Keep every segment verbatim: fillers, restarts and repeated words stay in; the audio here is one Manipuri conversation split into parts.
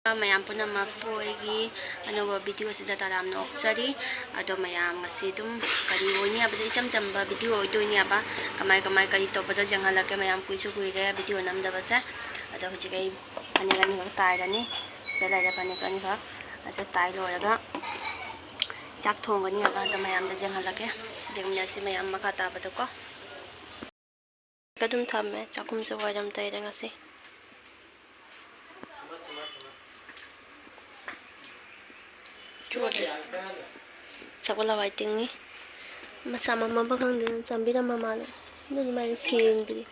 ꯃꯌꯥꯝ ꯄꯨꯝꯅꯃꯛꯄꯨ ꯑꯩꯒꯤ ꯑꯅꯧꯕ video ꯑꯁꯤꯗ ꯇꯔꯥꯝꯅ ꯑꯣꯛꯆꯔꯤ꯫ ꯑꯗꯣ ꯃꯌꯥꯝ ꯉꯁꯤ ꯑꯗꯨꯝ ꯀꯔꯤ ꯑꯣꯏꯅꯤ ꯍꯥꯏꯕꯗ, ꯏꯆꯝ ꯆꯝꯕ video ꯑꯣꯏꯗꯣꯏꯅꯦꯕ꯫ ꯀꯃꯥꯏ ꯀꯃꯥꯏ ꯀꯔꯤ ꯇꯧꯕꯗꯣ ꯌꯦꯡꯍꯜꯂꯛꯀꯦ꯫ ꯃꯌꯥꯝ ꯀꯨꯏꯁꯨ ꯀꯨꯏꯔꯦ video ꯅꯝꯗꯕꯁꯦ꯫ ꯑꯗꯣ ꯍꯧꯖꯤꯛ ꯑꯩ ꯐꯅꯦꯛ ꯑꯅꯤꯈꯛ ꯇꯥꯏꯔꯅꯤ꯫ ꯁꯤꯗ ꯂꯩꯔꯦ ꯐꯅꯦꯛ ꯑꯅꯤꯈꯛ꯫ ꯑꯁꯤ ꯇꯥꯏ ꯂꯣꯏꯔꯒ ꯆꯥꯛ ꯊꯣꯡꯒꯅꯤꯕ꯫ ꯑꯗꯣ ꯃꯌꯥꯝꯗ ꯌꯦꯡꯍꯜꯂꯛꯀꯦ꯫ ꯌꯦꯡꯃꯤꯟꯅꯁꯤ ꯃꯌꯥꯝ ꯃꯈꯥ ꯇꯥꯕꯗꯣꯀꯣ꯫ ꯑꯗꯨꯝ ꯊꯝꯃꯦ꯫ ꯆꯥꯛꯈꯨꯝꯁꯦ ꯋꯥꯏꯔꯝ ꯇꯩꯔꯦ ꯉꯁꯤ꯫ ꯆꯣꯠꯂꯦ꯫ ꯁꯒꯣꯜ ꯍꯋꯥꯏ ꯇꯤꯡꯉꯤ꯫ ꯃꯁꯥ ꯃꯝꯃꯕ ꯈꯪꯗꯦ, ꯆꯥꯝꯕꯤꯔꯝꯃ ꯃꯥꯜꯂꯦ꯫ ꯑꯗꯨ ꯑꯗꯨꯃꯥꯏꯅ ꯁꯦꯡꯗ꯭ꯔꯤ꯫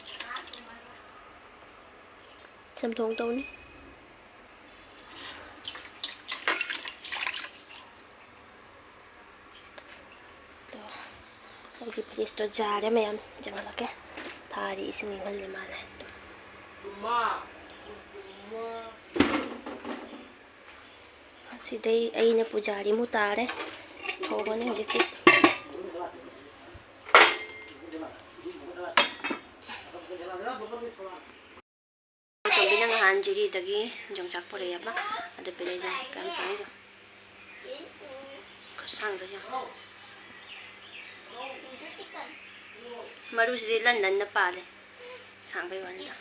ꯆꯝꯊꯣꯡ ꯇꯧꯅꯤ꯫ ꯑꯗꯣ ꯑꯩꯒꯤ fridgeꯇꯣ ꯖꯥꯔꯦ ꯃꯌꯥꯝ, ꯌꯦꯡꯍꯜꯂꯛꯀꯦ꯫ ꯊꯥꯔꯤ ꯏꯁꯤꯡ ꯏꯪꯍꯜꯂꯤ ꯃꯥꯜꯂꯦ꯫ ꯑꯁꯤꯗꯩ ꯑꯩꯅ ꯄꯨꯖꯥꯔꯤꯃꯨꯛ ꯇꯥꯔꯦ꯫ ꯍꯧꯔꯅꯤ ꯍꯧꯖꯤꯛꯇꯤ꯫ ꯇꯣꯝꯕꯤꯅ ꯉꯍꯥꯟ ꯖꯤꯔꯤꯗꯒꯤ ꯌꯣꯡꯆꯥꯛ ꯄꯨꯔꯛꯑꯦꯕ꯫ ꯑꯗꯨ ꯄꯤꯔꯛꯏꯁꯦ ꯀꯌꯥꯝ ꯁꯥꯡꯉꯤꯁꯦ꯫ ꯈꯨꯁꯥꯡꯗꯣ ꯌꯦꯡꯉꯣ꯫ ꯃꯔꯨꯁꯤꯗꯤ ꯂꯟ ꯂꯟꯅ ꯄꯥꯜꯂꯦ꯫ ꯁꯥꯡꯕꯩ ꯋꯥꯅꯤꯗ꯫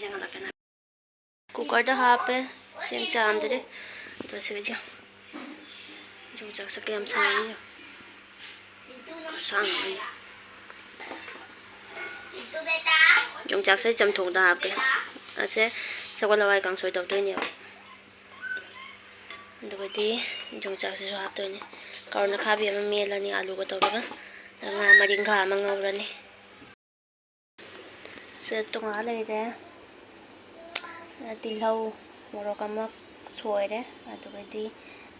ꯌꯦꯡꯍꯜꯂꯛꯀꯦ ꯅꯪ꯫ Cookerꯗ ꯍꯥꯞꯄꯦ꯫ ꯆꯦꯡ ꯆꯥꯝꯗ꯭ꯔꯤ꯫ ꯑꯗꯣ ꯁꯤꯒ ꯌꯦꯡꯉꯣ꯫ ꯌꯣꯡꯆꯥꯛꯁꯦ ꯀꯌꯥꯝ ꯁꯥꯡꯉꯤ ꯌꯦꯡꯉꯣ꯫ ꯈꯨꯁꯥꯡ ꯑꯃ꯫ ꯌꯣꯡꯆꯥꯛꯁꯦ ꯆꯝꯊꯣꯡꯗ ꯍꯥꯞꯀꯦ꯫ ꯑꯁꯦ ꯁꯒꯣꯜ ꯍꯋꯥꯏ ꯀꯥꯡꯁꯣꯏ ꯇꯧꯗꯣꯏꯅꯦꯕ꯫ ꯑꯗꯨꯒꯗꯤ ꯌꯣꯡꯆꯥꯛꯁꯤꯁꯨ ꯍꯥꯞꯇꯣꯏꯅꯦ꯫ ꯀꯥꯔꯣꯠ ꯑꯈꯥꯕꯤ ꯑꯃ ꯃꯦꯠꯂꯅꯤ ꯑꯂꯨꯒ ꯇꯧꯔꯒ꯫ ꯉꯥ ꯃꯔꯤꯡꯈꯥ ꯑꯃ ꯉꯧꯔꯅꯤ꯫ ꯁꯦ ꯇꯣꯉꯥꯟ ꯂꯩꯔꯦ꯫ ꯇꯤꯜꯍꯧ, ꯃꯣꯔꯣꯛ ꯑꯃ ꯁꯣꯏꯔꯦ꯫ ꯑꯗꯨꯒꯗꯤ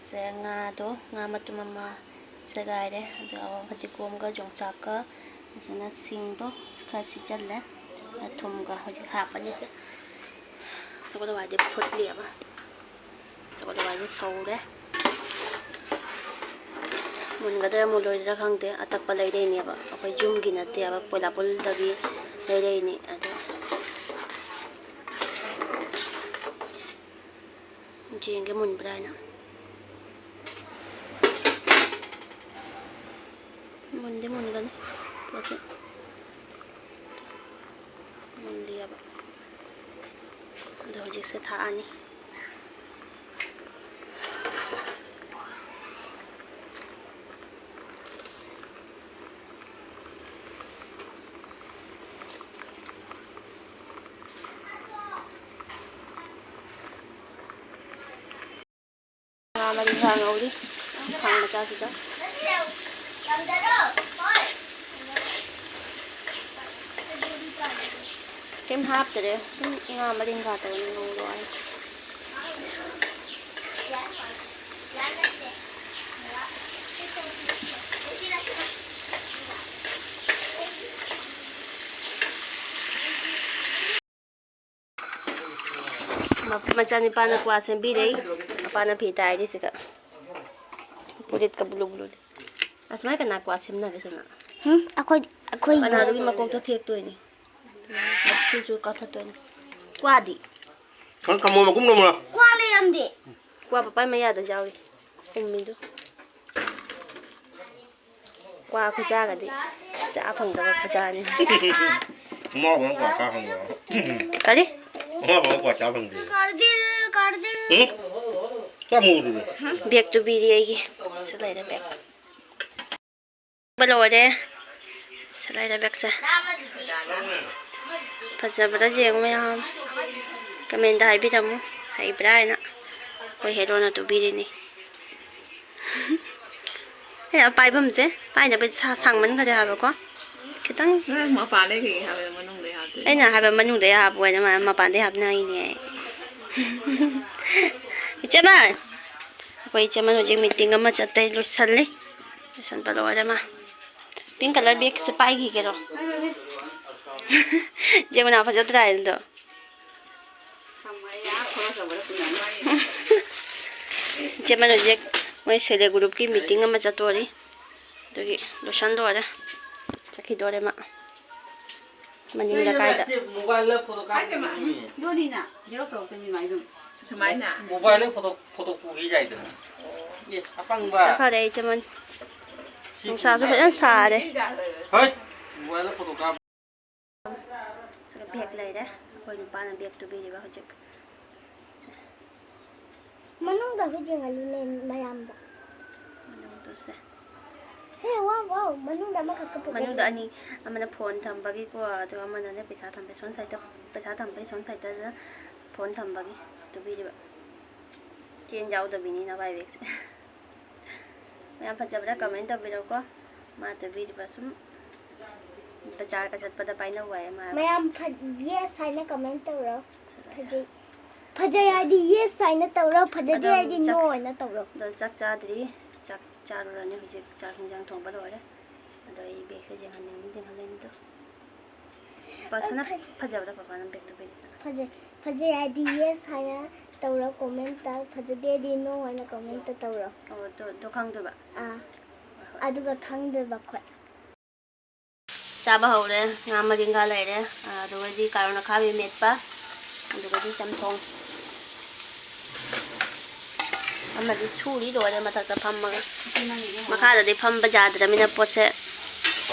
ꯁꯦ ꯉꯥꯗꯣ, ꯉꯥ ꯃꯇꯨꯝ ꯑꯃ ꯁꯦꯒꯥꯏꯔꯦ꯫ ꯑꯗꯨꯒ ꯐꯗꯤꯒꯣꯝꯒ ꯌꯣꯡꯆꯥꯛꯀ ꯐꯖꯅ ꯁꯤꯡꯗꯣ ꯈꯔ ꯁꯤꯆꯜꯂꯦ꯫ ꯊꯨꯝꯒ ꯍꯧꯖꯤꯛ ꯍꯥꯞꯄꯅꯤꯁꯦ꯫ ꯁꯒꯣꯜ ꯍꯋꯥꯏꯗꯤ ꯐꯨꯠꯂꯤꯑꯕ꯫ ꯁꯒꯣꯜ ꯍꯋꯥꯏꯁꯦ ꯁꯧꯔꯦ꯫ ꯃꯨꯟꯒꯗ꯭ꯔꯥ ꯃꯨꯜꯂꯣꯏꯗ꯭ꯔꯥ ꯈꯪꯗꯦ꯫ ꯑꯇꯛꯄ ꯂꯩꯔꯛꯏꯅꯦꯕ꯫ ꯑꯩꯈꯣꯏ ꯌꯨꯝꯒꯤ ꯅꯠꯇꯦꯕ, ꯄꯣꯏꯂꯥꯄꯨꯜꯗꯒꯤ ꯂꯩꯔꯛꯏꯅꯤ꯫ ꯑꯗꯣ ꯌꯦꯡꯒꯦ ꯃꯨꯟꯕ꯭ꯔꯥ ꯍꯥꯏꯅ꯫ ꯃꯨꯟꯗꯤ ꯃꯨꯟꯒꯅꯤ꯫ ꯄꯣꯠꯁꯦ ꯃꯨꯟꯗꯦꯕ꯫ ꯑꯗꯣ ꯍꯧꯖꯤꯛꯁꯦ ꯊꯥꯛꯑꯅꯤ꯫ ꯉꯥ ꯃꯔꯤꯡꯈꯥ ꯉꯧꯔꯤ ꯈꯥꯡ ꯃꯆꯥꯁꯤꯗ꯫ ꯀꯩꯝ ꯍꯥꯞꯇ꯭ꯔꯦ꯫ ꯑꯗꯨꯝ ꯉꯥ ꯃꯔꯤꯡꯈꯥ ꯇꯧꯔ ꯉꯧꯔꯣ ꯍꯥꯏ꯫ ꯃ-, ꯃꯆꯥꯅꯤꯄꯥꯅ ꯀ꯭ꯋꯥ ꯁꯦꯝꯕꯤꯔꯦ꯫ ꯃꯄꯥꯅ ꯐꯤ ꯇꯥꯏꯔꯤ ꯁꯤꯗ꯫ ꯐꯨꯔꯤꯠꯀ ꯕ꯭ꯂꯨ ꯕ꯭ꯂꯨ ꯂꯩ꯫ ꯑꯁꯨꯃꯥꯏ ꯀꯅꯥ ꯀ꯭ꯋꯥ ꯁꯦꯝꯅꯒꯦ ꯁꯅꯥ? ꯍꯨꯝ? ꯑꯩꯈꯣꯏ, ꯑꯩꯈꯣꯏ꯫ ꯀꯅꯥꯗꯨꯒꯤ ꯃꯀꯣꯛꯇꯣ ꯊꯦꯛꯇꯣꯏꯅꯤ? ꯁꯤꯁꯨ ꯀꯛꯊꯠꯇꯣꯏꯅꯤ꯫ ꯀ꯭ꯋꯥꯗꯤ? ꯈꯪ ꯀꯃꯣ ꯃꯀꯨꯝ ꯅꯣꯃ꯫ ꯀ꯭ꯋꯥ ꯂꯩꯔꯝꯗꯦ꯫ ꯀ꯭ꯋꯥ ꯄꯄꯥꯏ ꯃꯌꯥꯗ ꯌꯥꯎꯔꯤ꯫ ꯎꯝꯃꯤꯗꯨ꯫ ꯀ꯭ꯋꯥ ꯈꯨꯆꯥꯒꯗꯤ ꯆꯥ ꯐꯪꯗꯕ ꯈꯨꯆꯥꯅꯤ꯫ ꯃꯥꯕꯨ ꯀ꯭ꯋꯥ ꯆꯥ ꯐꯪꯗꯕ꯫ ꯀꯔꯤ? ꯃꯥꯕꯨ ꯀ꯭ꯋꯥ ꯆꯥ ꯐꯪꯗꯦ꯫ ꯀꯥꯔꯗꯤꯜ, ꯀꯥꯔꯗꯤꯜ꯫ ꯎꯝ? ꯆꯥ ꯃꯨꯗꯨꯗꯤ꯫ ꯕꯦꯒꯇꯨ ꯄꯤꯔꯤ ꯑꯩꯒꯤ꯫ ꯁꯤ ꯂꯩꯔꯦ ꯕꯦꯒ꯫ ꯂꯣꯏꯔꯦ꯫ ꯁꯤ ꯂꯩꯔꯦ ꯕꯦꯒꯁꯦ꯫ ꯐꯖꯕ꯭ꯔꯥ ꯌꯦꯡꯉꯨ ꯃꯌꯥꯝ꯫ ꯀꯃꯦꯟꯗ ꯍꯥꯏꯕꯤꯔꯝꯃꯨ꯫ ꯍꯩꯕ꯭ꯔꯥ ꯍꯥꯏꯅ꯫ ꯑꯩꯈꯣꯏ ꯍꯦꯔꯣꯅ ꯇꯨꯕꯤꯔꯤꯅꯤ꯫ ꯑꯦ, ꯄꯥꯏꯐꯝꯁꯦ ꯄꯥꯏꯅꯕ ꯁꯥ-, ꯁꯥꯡꯃꯟꯈꯔꯦ ꯍꯥꯏꯕꯀꯣ꯫ ꯈꯤꯇꯪ ꯅꯪ ꯃꯄꯥꯟꯗꯩ ꯀꯩꯀꯩ ꯍꯥꯞꯄꯦ? ꯃꯅꯨꯡꯗꯩ ꯍꯥꯞꯇꯣꯏꯅꯦ꯫ ꯑꯩꯅ ꯍꯥꯏꯕ ꯃꯅꯨꯡꯗꯩ ꯍꯥꯞꯄꯨ ꯍꯥꯏꯅ ꯃꯥ ꯃꯄꯥꯟꯗꯩ ꯍꯥꯞꯅꯩꯅꯦ꯫ ꯏꯆꯦꯃ! ꯑꯩꯈꯣꯏ ꯏꯆꯦꯃ ꯍꯧꯖꯤꯛ ꯃꯤꯇꯤꯡ ꯑꯃ ꯆꯠꯇꯩ ꯂꯣꯏꯁꯜꯂꯤ꯫ ꯂꯣꯏꯁꯟꯕ ꯂꯣꯏꯔꯦ ꯃꯥ꯫ ꯄꯤꯡ ꯀꯂꯔ ꯕꯦꯒꯁꯦ ꯄꯥꯏꯈꯤꯒꯦꯔꯣ? ꯏꯆꯦ ꯃꯅꯥ ꯐꯖꯗ꯭ꯔꯥ ꯍꯥꯏꯗꯣ? ꯏꯆꯦ ꯃꯅꯥ ꯍꯧꯖꯤꯛ ꯃꯣꯏ ꯁꯦꯜꯐ ꯍꯦꯜꯞ ꯒ꯭ꯔꯨꯞꯀꯤ ꯃꯤꯇꯤꯡ ꯑꯃ ꯆꯠꯇꯣꯔꯤ꯫ ꯑꯗꯨꯒꯤ ꯂꯣꯏꯁꯟꯗꯣꯔꯦ꯫ ꯆꯠꯈꯤꯗꯣꯔꯦ ꯃꯥ꯫ ꯃꯅꯤꯡ ꯂꯩꯀꯥꯏꯗ꯫ ꯃꯣꯕꯥꯏꯜꯗ ꯐꯣꯇꯣ ꯀꯥꯞꯄꯤ꯫ ꯁꯨꯃꯥꯏꯅ꯫ ꯃꯣꯕꯥꯏꯜꯗ ꯐꯣꯇꯣ, ꯐꯣꯇꯣ ꯄꯨꯈꯤ ꯌꯥꯏꯗꯅ꯫ ꯑꯦ, ꯑꯄꯪꯕ꯫ ꯆꯠꯈꯔꯦ ꯏꯆꯦ ꯃꯅꯤ꯫ ꯁꯤ ꯅꯨꯡꯁꯥꯁꯨ ꯐꯖꯅ ꯁꯥꯔꯦ꯫ ꯍꯣꯏ, ꯃꯣꯕꯥꯏꯜꯗ ꯐꯣꯇꯣ ꯀꯥꯞ꯫ ꯁꯤꯒ ꯕꯦꯒ ꯂꯩꯔꯦ꯫ ꯑꯩꯈꯣꯏ ꯅꯨꯄꯥꯅ ꯕꯦꯒ ꯇꯨꯕꯤꯔꯤꯕ ꯍꯧꯖꯤꯛ꯫ ꯃꯅꯨꯡꯗ ꯍꯧꯖꯤꯛ ꯉꯥꯅꯨ ꯂꯩ ꯃꯌꯥꯝꯗ꯫ ꯃꯅꯨꯡꯗꯨꯁꯦ꯫ ꯍꯦ, ꯋꯥꯎ, ꯋꯥꯎ, ꯃꯅꯨꯡꯗ ꯑꯃꯈꯛꯀ ꯄꯨꯒꯦ꯫ ꯃꯅꯨꯡꯗ ꯑꯅꯤ, ꯑꯃꯅ ꯐꯣꯟ ꯊꯝꯕꯒꯤꯀꯣ, ꯑꯗꯨꯒ ꯑꯃꯅꯅꯦ ꯄꯩꯁꯥ ꯊꯝꯕ, ꯁꯣꯝ ꯁꯥꯏꯠꯇ ꯄꯩꯁꯥ ꯊꯝꯕꯩ, ꯁꯣꯝ ꯁꯥꯏꯠꯇ ꯐꯣꯟ ꯊꯝꯕꯒꯤ ꯇꯨꯕꯤꯔꯤꯕ꯫ ꯆꯦꯟ ꯌꯥꯎꯗꯕꯤꯅꯤꯅ ꯚꯥꯏ ꯕꯦꯒꯁꯦ꯫ ꯃꯌꯥꯝ ꯐꯖꯕ꯭ꯔꯥ comment ꯇꯧꯕꯤꯔꯣꯀꯣ꯫ ꯃꯥ ꯇꯨꯕꯤꯔꯤꯕ ꯁꯨꯝ ꯕꯖꯥꯔꯒ ꯆꯠꯄꯗ ꯄꯥꯏꯅꯧ ꯍꯥꯏꯌꯦ ꯃꯥ꯫ ꯃꯌꯥꯝ ꯐ-, yes ꯍꯥꯏꯅ comment ꯇꯧꯔꯣ꯫ ꯐꯖꯩ꯫ ꯐꯖꯩ ꯍꯥꯏꯗꯤ yes ꯍꯥꯏꯅ ꯇꯧꯔꯣ, ꯐꯖꯗꯦ ꯑꯗꯣ ꯍꯥꯏꯗꯤ ꯆꯥꯛ-, no ꯍꯥꯏꯅ ꯇꯧꯔꯣ꯫ ꯑꯗꯣ ꯆꯥꯛ ꯆꯥꯗ꯭ꯔꯤ, ꯆꯥꯛ ꯆꯥꯔꯨꯔꯅꯤ ꯍꯧꯖꯤꯛ, ꯆꯥꯛ ꯍꯤꯟꯖꯥꯡ ꯊꯣꯡꯕ ꯂꯣꯏꯔꯦ꯫ ꯑꯗꯣ ꯑꯩ ꯕꯦꯒꯁꯦ ꯌꯦꯡꯍꯟꯅꯤꯡꯉꯤ, ꯌꯦꯡꯍꯜꯂꯅꯤ ꯑꯗꯣ꯫ ꯄꯥꯁꯅ ꯑ, ꯐꯖ-, ꯐꯖꯕ꯭ꯔꯥ ꯄꯥꯄꯥꯅ ꯕꯦꯒꯇꯣ ꯄꯤꯔꯤꯁꯦ? ꯐꯖꯩ꯫ ꯐꯖꯩ ꯍꯥꯏꯗꯤ yes ꯍꯥꯏꯅ ꯇꯧꯔꯣ comment ꯇ, ꯐꯖꯗꯦ ꯍꯥꯏꯗꯤ no ꯍꯥꯏꯅ comment ꯇ ꯇꯧꯔꯣ꯫ ꯑꯣ, ꯑꯗꯨ, ꯑꯗꯨ ꯈꯪꯗꯣꯏꯕ? ꯑꯥ꯫ ꯍꯣꯏ, ꯍꯣꯏ꯫ ꯑꯗꯨꯒ ꯈꯪꯗꯣꯏꯕ ꯑꯩꯈꯣꯏ꯫ ꯆꯥꯕ ꯍꯧꯔꯦ꯫ ꯉꯥ ꯃꯔꯤꯡꯒꯥ ꯂꯩꯔꯦ꯫ ꯑꯗꯨꯒꯗꯤ ꯀꯥꯔꯣꯟ ꯑꯈꯥꯕꯤ ꯃꯦꯠꯄ꯫ ꯑꯗꯨꯒꯗꯤ ꯆꯝꯊꯣꯡ꯫ ꯑꯃꯗꯤ ꯁꯨꯔꯤ ꯂꯣꯏꯔꯦ ꯃꯊꯛꯇ ꯐꯝꯃꯒ꯫ ꯃꯈꯥꯗꯗꯤ ꯐꯝꯕ ꯌꯥꯗ꯭ꯔꯃꯤꯅ ꯄꯣꯠꯁꯦ꯫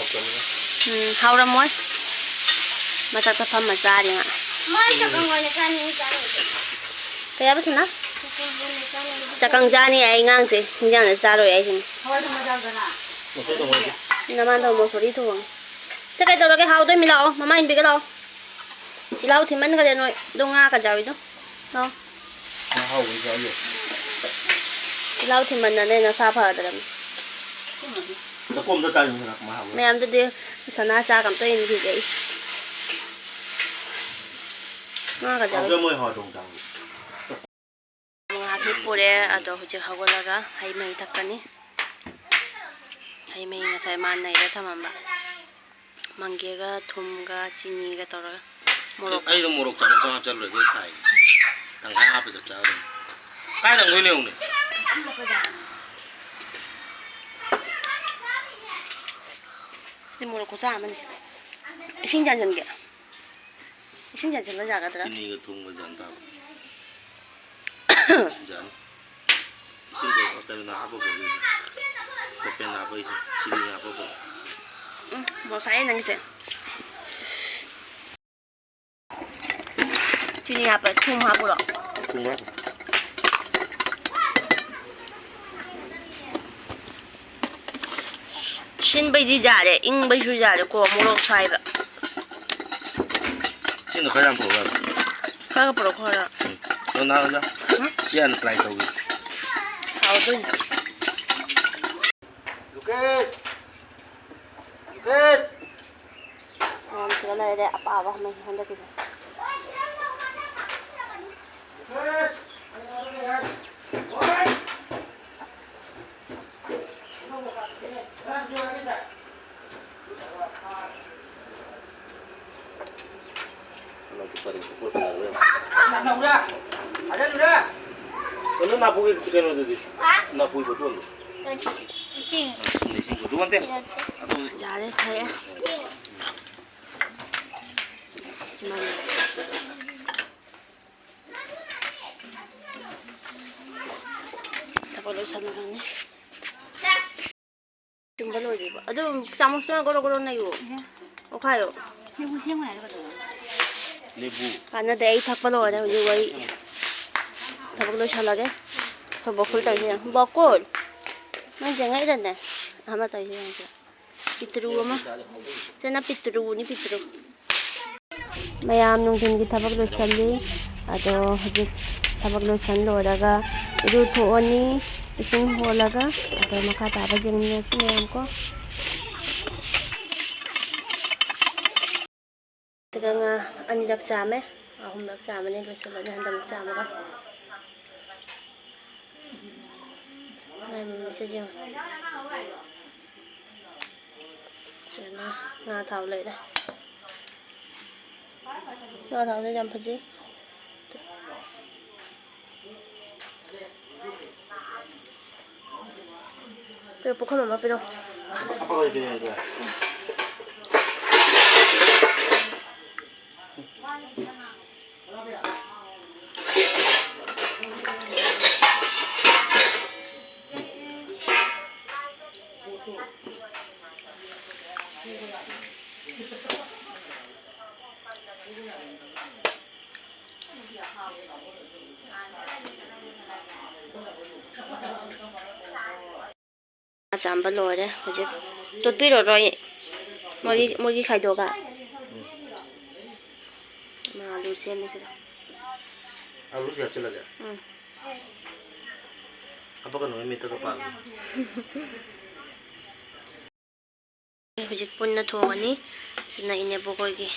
ꯎꯝ, ꯍꯥꯎꯔꯝꯃꯣꯏ꯫ ꯃꯊꯛꯇ ꯐꯝꯃ ꯆꯥꯔꯤ ꯉꯥ꯫ ꯃꯥꯏ ꯆꯥꯛꯀꯪ ꯑꯣꯏꯅ ꯆꯥꯅꯤꯡꯉꯤ ꯆꯥꯅꯤꯡꯉꯤ꯫ ꯀꯩ ꯍꯥꯏꯕ ꯁꯅꯥ? ꯆꯥꯛꯀꯪ ꯆꯥꯅꯤ ꯑꯩ ꯑꯉꯥꯡꯁꯦ ꯍꯤꯟꯖꯥꯡꯁꯦ ꯆꯥꯔꯣꯏ ꯍꯥꯏꯁꯤꯅꯤ꯫ ꯍꯋꯥꯏ ꯊꯣꯡꯕ ꯆꯥꯎꯗꯅ꯫ ꯅꯃꯥꯟꯗꯣ ꯃꯣꯁꯣꯔꯤ ꯊꯣꯡꯉꯦ꯫ ꯁꯦ ꯀꯩꯗꯧꯔꯒꯦ? ꯍꯥꯎꯗꯣꯏꯃꯤ ꯂꯥꯛꯑꯣ꯫ ꯃꯃꯥ ꯏꯟꯕꯤꯒꯦ ꯂꯥꯛꯑꯣ꯫ ꯆꯤꯜꯍꯥꯎ ꯊꯤꯃꯟꯈ꯭ꯔꯦ ꯅꯣꯏ꯫ ꯑꯗꯣ ꯉꯥ ꯀꯖꯥꯎꯔꯤꯗꯣ꯫ ꯂꯥꯛꯑꯣ꯫ ꯉꯥ ꯍꯥꯎꯕꯅꯤ ꯆꯥꯎ ꯌꯥꯏ꯫ ꯆꯤꯜꯍꯥꯎ ꯊꯤꯃꯟꯗꯅ ꯅꯁꯥ ꯐꯗ꯭ꯔꯕꯅꯤ꯫ ꯂꯀꯣꯝꯗ ꯆꯥꯏ ꯃꯍꯥꯎ꯫ ꯃꯌꯥꯝꯗꯨꯗꯤ ꯁꯅꯥ ꯆꯥꯛ ꯑꯝꯇ ꯏꯟꯕꯤꯒꯦ ꯑꯩ꯫ ꯉꯥ ꯀꯖꯥꯎꯔꯤ꯫ ꯍꯥꯎꯖ ꯃꯣꯏ ꯍꯋꯥꯏ ꯊꯣꯡ ꯆꯥꯕ꯫ ꯉꯥꯏꯍꯥꯛ ꯍꯤꯞꯄꯨꯔꯦ, ꯑꯗꯣ ꯍꯧꯖꯤꯛ ꯍꯧꯒꯠꯂꯒ ꯍꯩ ꯃꯍꯤ ꯊꯛꯀꯅꯤ꯫ ꯍꯩ ꯃꯍꯤ ꯉꯁꯥꯏ ꯃꯥ ꯅꯩꯔ ꯊꯝꯃꯝꯕ꯫ ꯃꯪꯒꯦꯒ ꯊꯨꯝꯒ ꯆꯤꯅꯤꯒ ꯇꯧꯔꯒ ꯃꯣꯔꯣꯛꯀ꯫ ꯑꯩꯗꯣ ꯃꯣꯔꯣꯛ ꯆꯥꯃꯁ ꯑꯃ ꯍꯥꯞꯆꯜꯂꯣꯏ, ꯑꯩꯈꯣꯏ ꯁꯥꯏ꯫ ꯇꯪꯈꯥꯏ ꯍꯥꯞꯄ ꯆꯞ ꯆꯥꯔꯦ꯫ ꯀꯥꯏ ꯅꯪꯗꯣꯏꯅꯣ ꯌꯦꯡꯉꯨꯅꯦ꯫ ꯁꯤꯗꯤ ꯃꯣꯔꯣꯛ ꯈꯨꯆꯥ ꯑꯃꯅꯤ꯫ ꯏꯁꯤꯡ ꯆꯥꯏꯁꯤꯟꯒꯦ꯫ ꯏꯁꯤꯡ ꯆꯥꯏꯁꯤꯟꯕ ꯌꯥꯒꯗ꯭ꯔꯥ? ꯆꯤꯅꯤꯒ ꯊꯨꯝꯒ ꯌꯥꯟ ꯇꯥꯕ꯫ ꯌꯥꯅꯤ꯫ ꯏꯁꯤꯡꯗꯣ ꯀꯩꯅꯣ ꯍꯥꯞꯄꯕ ꯑꯗꯨꯗꯤ? ꯀꯣꯄꯦꯟ ꯍꯥꯞꯄ ꯑꯩꯁꯦ꯫ ꯆꯤꯅꯤ ꯍꯥꯞꯄꯕ? ꯎꯝ, ꯃꯣꯔꯣꯛ ꯁꯥꯏꯌꯦ ꯅꯪꯒꯤꯁꯦ꯫ ꯆꯤꯅꯤ ꯍꯥꯞꯄ, ꯊꯨꯝ ꯍꯥꯞꯄꯨꯔꯣ? ꯊꯨꯝ ꯍꯥꯞꯄꯨ꯫ ꯁꯤꯟꯕꯩꯗꯤ ꯌꯥꯔꯦ, ꯏꯪꯕꯩꯁꯨ ꯌꯥꯔꯦꯀꯣ, ꯃꯣꯔꯣꯛ ꯁꯥꯏꯕ꯫ ꯁꯤꯅ ꯈꯔ ꯌꯥꯝ ꯄꯨꯔꯛꯑꯣ ꯍꯥꯏꯕ꯫ ꯈꯔꯒ ꯄꯨꯔꯛꯈꯣ ꯈꯔ꯫ ꯎꯝ꯫ ꯑꯗꯣ ꯅꯍꯥꯟ ꯑꯣꯖꯥ, ꯍꯥ? ꯁꯤ ꯍꯥꯟꯅ try ꯇꯧꯒꯦ꯫ ꯍꯥꯎꯗꯣꯏꯅꯤ꯫ ꯂꯨꯀꯦꯁ! ꯂꯨꯀꯦꯁ! ꯃꯌꯥꯝ ꯁꯤꯗ ꯂꯩꯔꯦ, ꯑꯄꯥꯕ ꯍꯟꯗꯛ-, ꯍꯟꯗꯛꯀꯤꯁꯦ꯫ ꯀꯩꯅꯣ ꯅꯥꯄꯨꯒꯤ ꯀꯩꯅꯣꯗꯨꯗꯤ? ꯅꯥꯄꯨꯒꯤ ꯕꯣꯇꯣꯟꯗꯣ? ꯏꯁꯤꯡ꯫ ꯏꯁꯤꯡ, ꯏꯁꯤꯡ ꯕꯣꯇꯣꯟ ꯅꯠꯇꯦ? ꯁꯤ ꯅꯠꯇꯦ꯫ ꯑꯗꯨ ꯌꯥꯔꯦ, ꯊꯛꯑꯦ꯫ ꯁꯤꯃꯅꯤ꯫ ꯊꯕꯛ ꯂꯣꯏꯁꯜꯂꯕꯅꯤ꯫ ꯆꯨꯝꯕ ꯂꯣꯏꯗ꯭ꯔꯤꯕꯣ? ꯑꯗꯨ ꯆꯥꯃꯁꯇꯨꯅ ꯒꯣꯔꯣ ꯒꯣꯔꯣ ꯅꯩꯌꯨ꯫ ꯑꯣꯈꯥꯏꯌꯣ꯫ ꯂꯦꯕꯨ ꯁꯦꯝꯃꯨ ꯍꯥꯏꯔꯒ ꯀꯩꯗꯧꯕ? ꯂꯦꯕꯨ꯫ ꯀꯥꯟꯅꯗꯦ, ꯑꯩ ꯊꯛꯄ ꯂꯣꯏꯔꯦ ꯍꯧꯖꯤꯛ, ꯑꯩ ꯊꯕꯛ ꯂꯣꯏꯁꯜꯂꯒꯦ꯫ ꯑꯩꯈꯣꯏ ꯕꯣꯀꯨꯜ ꯇꯧꯔꯤꯁꯦ ꯌꯦꯡꯉꯨ꯫ ꯕꯣꯀꯨꯜ! ꯅꯪ ꯆꯦꯡꯉꯛꯏꯔꯅꯦ? ꯑꯃ ꯇꯧꯔꯤꯁꯦ ꯌꯦꯡꯉꯨ꯫ ꯄꯤꯇ꯭ꯔꯨ ꯑꯃ꯫ ꯁꯤꯅ ꯄꯤꯇ꯭ꯔꯨꯅꯤ, ꯄꯤꯇ꯭ꯔꯨ꯫ ꯃꯌꯥꯝ ꯅꯨꯡꯊꯤꯜꯒꯤ ꯊꯕꯛ ꯂꯣꯏꯁꯜꯂꯤ꯫ ꯑꯗꯣ ꯍꯧꯖꯤꯛ ꯊꯕꯛ ꯂꯣꯏꯁꯟ ꯂꯣꯏꯔꯒ ꯏꯔꯨ ꯊꯣꯛꯑꯅꯤ, ꯏꯁꯤꯡ ꯍꯣꯜꯂꯒ꯫ ꯑꯗꯣ ꯃꯈꯥ ꯇꯥꯕ ꯌꯦꯡꯃꯤꯟꯅꯁꯤ ꯃꯌꯥꯝ ꯀꯣ꯫ ꯁꯤꯗ ꯉꯥ ꯑꯅꯤꯔꯛ ꯆꯥꯝꯃꯦ, ꯑꯍꯨꯝꯂꯛ ꯆꯥꯝꯃꯅꯤ, ꯂꯣꯏꯁꯤꯜꯂꯅꯤ ꯍꯟꯗꯛ ꯆꯥꯝꯃꯒ꯫ ꯉꯥ ꯃꯃꯤꯁꯦ ꯌꯦꯡꯉꯣ꯫ ꯐꯖꯅ ꯉꯥ ꯊꯥꯎ ꯂꯩꯔꯦ꯫ ꯉꯥ ꯊꯥꯎꯁꯦ ꯌꯥꯝ ꯐꯖꯩ꯫ ꯄꯤꯔꯣ, ꯄꯨꯈꯝ ꯑꯃ ꯄꯤꯔꯣ꯫ ꯆꯥꯝꯕ ꯂꯣꯏꯔꯦ꯫ ꯍꯧꯖꯤꯛ ꯇꯣꯠꯄꯤꯔꯔꯣꯏ꯫ ꯃꯣꯏꯒꯤ, ꯃꯣꯏꯒꯤ ꯈꯥꯏꯗꯣꯛꯑꯒ꯫ ꯃꯥ ꯑꯂꯨ ꯁꯦꯝꯃꯦ ꯁꯤꯗ꯫ ꯑꯂꯨꯁꯤ ꯍꯥꯞꯆꯤꯜꯂꯒꯦ꯫ ꯎꯝ꯫ ꯍꯥꯄꯛꯀꯅꯨ, ꯃꯤꯠꯇꯒ ꯄꯥꯜꯂꯦ꯫ ꯍꯧꯖꯤꯛ ꯄꯨꯟꯅ ꯊꯣꯡꯉꯅꯤ꯫ ꯁꯤꯅ ꯏꯅꯦꯕꯣꯛ ꯍꯣꯏꯒꯤ꯫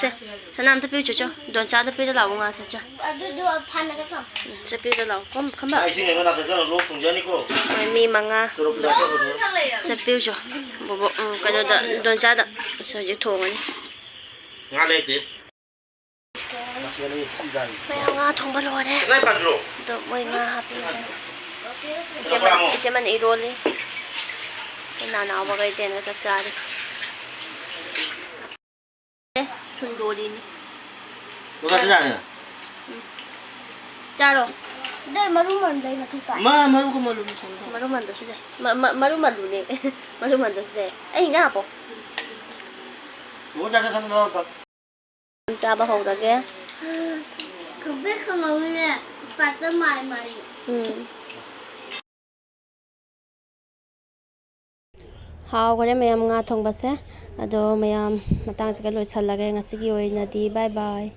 ꯁꯦ, ꯁꯅꯥ ꯑꯝꯇ ꯄꯤꯌꯨ, ꯆꯣ, ꯆꯣ꯫ ꯗꯣꯟꯆꯥꯗ ꯄꯤꯔ ꯂꯥꯛꯑꯣ, ꯉꯥꯁꯦ, ꯆꯣ꯫ ꯑꯗꯨꯗꯣ ꯐꯥꯅꯒ ꯊꯝ꯫ ꯎꯝ, ꯆꯦ, ꯄꯤꯔ ꯂꯥꯛꯑꯣ꯫ ꯈꯝ-, ꯈꯝꯕ꯫ ꯑꯩ ꯏꯁꯤꯡ ꯂꯩꯕ ꯂꯥꯛꯄꯗ ꯂꯣꯛ ꯊꯨꯡꯖꯅꯤꯀꯣ꯫ ꯍꯣꯏ, ꯃꯤ ꯃꯉꯥ꯫ ꯇꯔꯨꯛ ꯂꯥꯛꯄ ꯍꯧꯔꯦ꯫ ꯆꯦ, ꯄꯤꯌꯨ, ꯆꯣ꯫ ꯕꯣꯕꯣꯛ, ꯎꯝ, ꯀꯩꯅꯣꯗ, ꯗꯣꯟꯆꯥꯗ꯫ ꯁꯤ ꯍꯧꯖꯤꯛ ꯊꯣꯡꯉꯅꯤ꯫ ꯉꯥ ꯂꯩꯇꯦ꯫ ꯃꯌꯥꯝ ꯉꯥ ꯊꯣꯡꯕ ꯂꯣꯏꯔꯦ꯫ ꯑꯗꯣ ꯃꯣꯏ ꯉꯥ ꯍꯥꯞꯄꯤ꯫ ꯏꯆꯦꯃ-, ꯏꯆꯦꯃꯅ ꯏꯔꯣꯜꯂꯤ꯫ ꯑꯩꯈꯣꯏ ꯅꯅꯥꯎꯕꯒ ꯏꯇꯦꯟꯒ ꯆꯥꯛ ꯆꯥꯔꯤ꯫ ꯑꯦ, ꯁꯨꯟꯗꯣꯔꯤꯅꯤ꯫ ꯎꯝ꯫ ꯆꯥꯔꯣ꯫ ꯑꯗꯩ ꯃꯔꯨ ꯃꯟꯗꯩ ꯃꯊꯛꯇ꯫ ꯃꯥ ꯃꯔꯨꯒ ꯃꯜꯂꯨ꯫ ꯃꯔꯨ ꯃꯟꯗꯁꯨ ꯌꯥꯏ꯫ ꯃ-, ꯃ-, ꯃꯔꯨ ꯃꯜꯂꯨꯅꯦ꯫ ꯃꯔꯨ ꯃꯟꯗꯁꯨ ꯌꯥꯏ꯫ ꯑꯩ ꯍꯤꯟꯖꯥꯡ ꯍꯥꯞꯄꯣ꯫ ꯆꯥꯕ ꯍꯧꯔꯒꯦ꯫ ꯈꯪꯄ꯭ꯔꯦꯛ ꯈꯪꯍꯧꯋꯤꯅꯦ, ꯄꯥꯠꯇ ꯃꯥꯏ ꯃꯥꯏ꯫ ꯎꯝ꯫ ꯍꯥꯎꯈꯔꯦ ꯃꯌꯥꯝ ꯉꯥ ꯊꯣꯡꯕꯁꯦ꯫ ꯑꯗꯣ ꯃꯌꯥꯝ ꯃꯇꯥꯡꯁꯤꯒ ꯂꯣꯏꯁꯜꯂꯒꯦ ꯉꯁꯤꯒꯤ ꯑꯣꯏꯅꯗꯤ꯫ Bye bye꯫